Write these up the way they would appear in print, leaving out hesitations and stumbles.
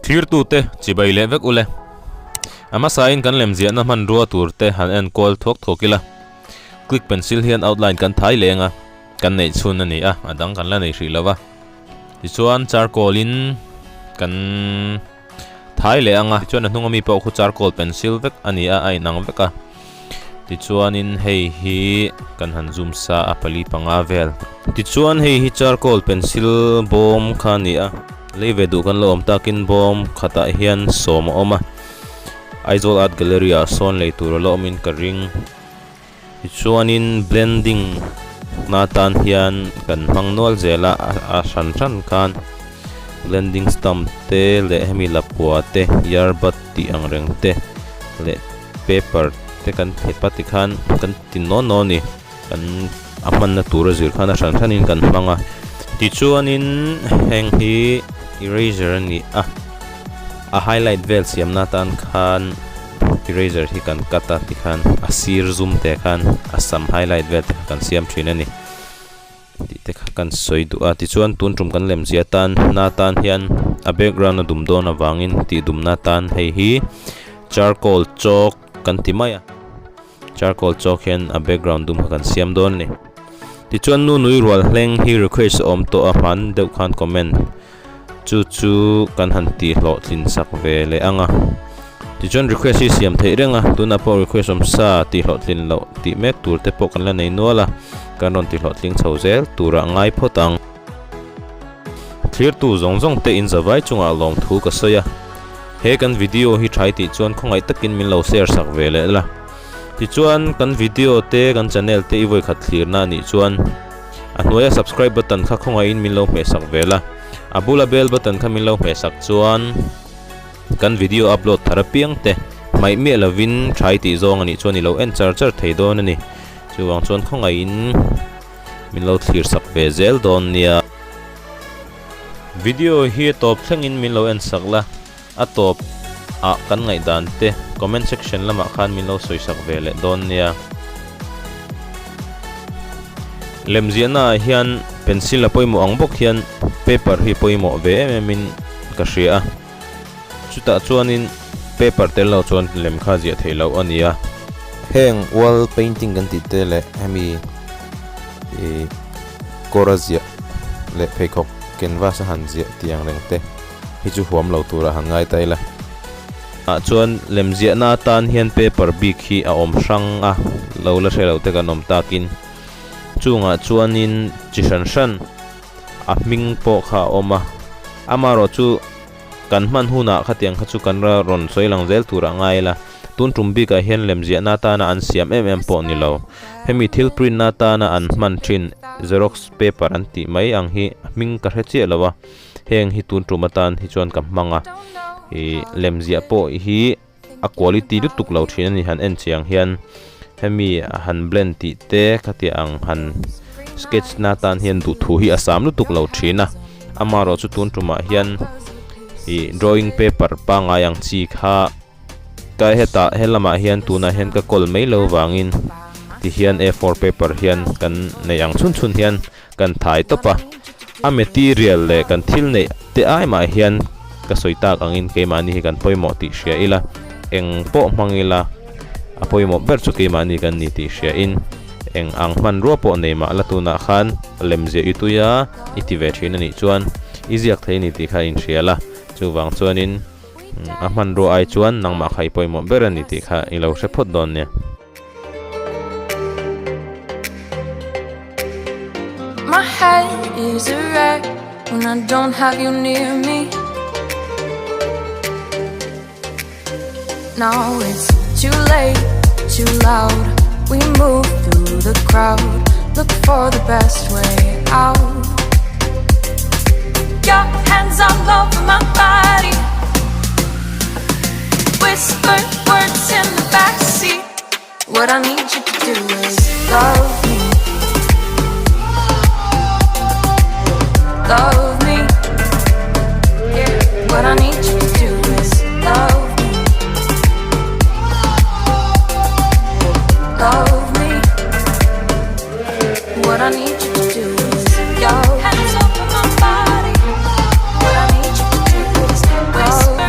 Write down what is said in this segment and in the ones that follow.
Thirtute chibai leh vek ule. A hmasain kan lemziahna hmanrua turte han enkawl thuak thuak ila. Click pencil hian outline kan thai leng a, kan neih chhun a ni a, a dang kan la nei hrih lo va. Tichuan charcoal in kan thai leh ang a, tichuan a hnunga mi pawh khu charcoal pencil vek a ni a, a inang vek a. Tichuanin hei hi kan han zoom sa a pali panga vel. Tichuan hei hi charcoal pencil bawm kha a ni a, lei ve duh kan lo awm takin bawm khatah hian sawm a awm a, Aizawl Art Gallery ah sawn lei tur a la awmin ka ring. Tichuanin blending na tan hian kan hmang nual zel a a hran hran khan blending stump te leh hemi lapua te earbud tih ang reng te leh paper te kan thlep a tikhan kan ti naw naw a ni kan a hmanna tur a zir khan a hran hranin kan hmang a tichuanin heng hi eraser a ni a a highlight vel siamna atan khan. Eraser hi kan cut a tikhan a sir zum te khan a sam highlight vel te kha kan siam thin a ni tih te kha kan sawi duh a tichuan tun tum kan lem zia tan na tan hian a background a dum dawn avangin tih dumna tan hei hi charcoal chalk kan ti mai a charcoal chalk hian a background dum kha kan siam dawn a ni tichuan nu nui rual hleng hi request a awm tawh a hman deuh khan comment. Chu chu kan han tih hlawhtlin sak ve leh ang a. Tichuan request hi siam theih reng a, tunah pawh request awm sa tih hlawhtlin loh tih mek tur te pawh kan la nei nual a, kan rawn ti hlawhtling chho zel turah ngai phawt ang. Thlirtu zawng zawng te in zavai chungah lawmthu ka sawi a, he kan video hi thai tih chuan khawngaih takin min lo share sak ve leh la. Tichuan kan video te kan channel te i vawikhat thlirna a nih chuan. A hnuaia subscribe button kha khawngaihin min lo hmehsak ve la, a bula bell button kha min lo hmehsak chuan kan video upload thar apiang te hmaih miah lovin thai tih zawng a nih chuan i lo en char char thei dawn a ni. Chuvang chuan khawngaihin min lo thlir sak ve zel dawn nia. Video hi a tawp thlengin min lo en sak la, a tawp ah kan ngaihdan te comment section lamah khan min lo sawi sak ve leh dawn nia. Lemziahna ah hian pencil a pawimawh ang bawk hian paper hi pawimawh ve em em in ka hria a, chutah chuanin paper tel lo chuan lem kha ziah theih loh a ni a. Heng wall painting kan tih te leh hemi ih kawr a ziah leh pheikhawk canvas a han ziah tih ang reng te. hi chu huam lo turah han ngai ta ila. Ah chuan lemziahna atan hian paper bik hi a awm hrang a, lo la hre lo te kan awm takin chungah chuanin chi hran hran a hming pawh kha a awm a, amaherawh chu kan hman hunah khatiang kha chu kan rawn sawi lang zel turah ngai ila, tun tum bikah hian lemziahna atana an siam em em pawh ni lo, hemi thil print na atana an hman thin xerox paper an tih mai ang hi hming ka hre chiah lo a. Heng hi tun tum atan hi chuan ka hmang a, ih lemziah pawh hi a quality lutuk lo thin a ni han en chiang hian hemi han blend tih te khatiang ang han sketch na tan hian duhthu hi a sam lutuk lo thin a, amaherawh chu tun tumah hian ih drawing paper pangngai ang chi kha ka hetah helamah hian tunah hian ka kawl mai lo vangin tihian A four paper hian kan neih ang chhun chhun hian. Kan thai tawp a, a material leh kan thil neih te ai mah hian ka sawi tak angin keimahni hi kan pawimawh tih hria ila, eng pawh hmang ila a pawimawh ber chu keimahni kan ni tih hria in eng ang hmanrua pawh nei mah la tunah khan lemziah i tui a, i ti ve thin a nih chuan i ziak thei a ni tih kha in hria la, chuvang chuanin a hmanrua ai chuan nangmah kha i pawimawh ber a ni tih kha i lo hre phawt dawn nia. My head is a wreck when I don't have you near me. Now it's too late, too loud. We move through the crowd, look for the best way out. Your hands all over my body. Whisper words in the backseat. What I need you to do is love me. Love me. Yeah. What I need you to do is love me. Love me. What I need you to do is your hands over my body. What I need you to do is whisper.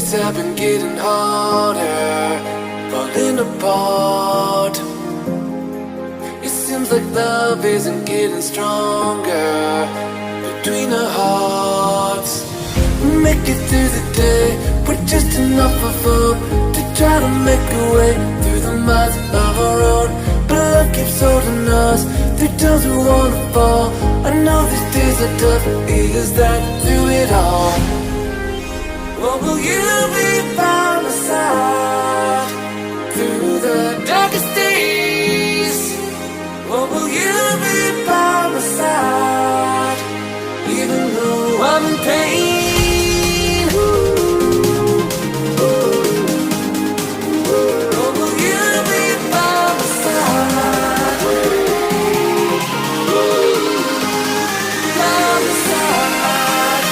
days have been getting harder, falling apart. It seems like love isn't getting stronger between our hearts. Make it through the day with just enough of hope to try to make a way through the minds of our own. But love keeps holding us through times we wanna fall. I know these days are tough, is that through it all? Or will you be by my side through the darkest days? Or will you be by my side even though I'm in pain? Or will you be by my side? By my side.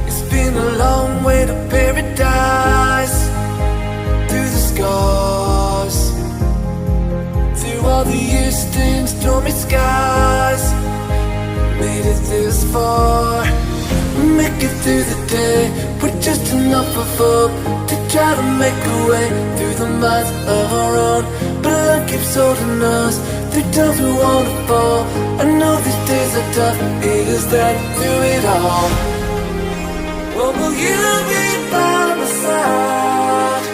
It's been a long way to paradise through the scars, through all the years and stormy skies. Made it this far, make it through the day with just enough of hope to try to make a way through the minds of our own. But love keeps holding us through times we wanna fall. I know these days are tough, is that through it all? Or will you be by my side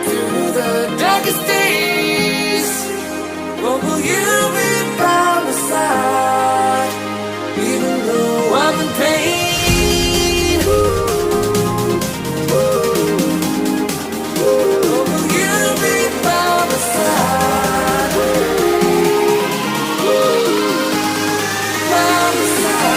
through the darkest days? Or will you be by my side even though I'm in pain? Or will you be by my side? By my side.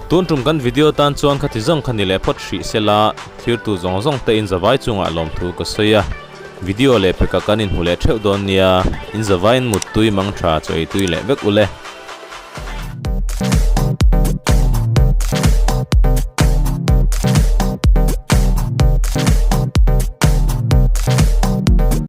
Tun tum kan video tan chuan khati zawng kha ni leh phawt hrih sela, thlirtu zawng zawng te in zavai chungah lawmthu ka sawi a. Video leh pekah kan inhmu leh theuh dawn nia, in zavaiin muttui mang tha chaw ei tui leh vek ule.